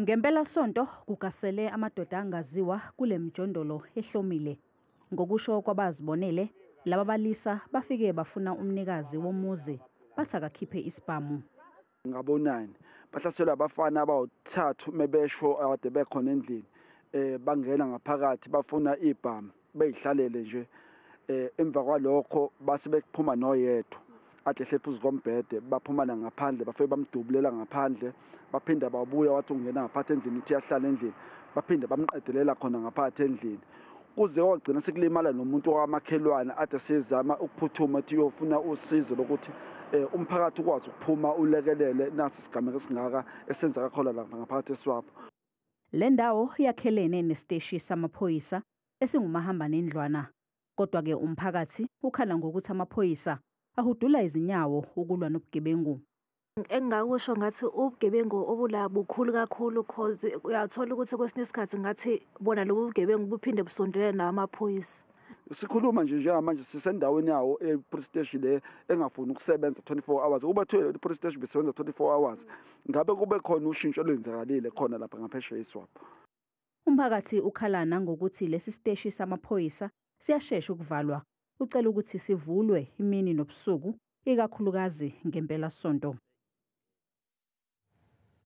Ngempelasonto kugasele amadoda angaziwa kule mjondolo ehlomile. Ngokusho kwabazibonele, laba balisa bafike bafuna umnikazi womuzi, bathi akakhiphe isibhamu. Ngabo-9 bahlaselwa abafana abawu-3 mebesho akade bekhona endlini, bangena ngaphakathi bafuna ibhamu beyihlalele nje. Emva kwalokho base bekuphuma noyedwa ade ehle phezu kombhede, baphuma ngaphandle bafike bamdubulela ngaphandle, baphinda babuya wathi ungena ngaphakathi endlini, uthi uyahlala endlini, baphinde bamqedelela khona ngaphakathi endlini, kuze kwagcina sekulimala nomuntu wamakhelwane ade sezama ukuphuthuma ethi uyofuna usizo lokuthi umphakathi ukwazi ukuphuma ulekelele nasi isigameko esingaka esenzeka khona lapha ngaphakathi eSwapho. Le ndawo yakhelene nesiteshi samaphoyisa esingumahamba nendlwana. Kodwa-ke umphakathi ukhala ngokuthi amaphoyisa ahudula izinyawo ukulwa nobugebengu. Engingakusho ngathi ubugebengu obula bukhulu kakhulu, cause uyathola ukuthi kwesinye isikhathi ngathi bona lobu bugebengu buphinde busondelene nawo amaphoyisa. Sikhuluma nje njengamanje sisendaweni yawo e-police station le engafuni ukusebenza 24 hours. Ukuba thiwe i-police station besebenza 24 hours, ngabe kube khona ushintsho olwenzakalile khona lapha ngaphesheya eSwapho. Umphakathi ukhala nangokuthi lesi siteshi samaphoyisa siyashesha ukuvalwa. Ucela ukuthi sivulwe imini nobusuku, ikakhulukazi ngempelasonto.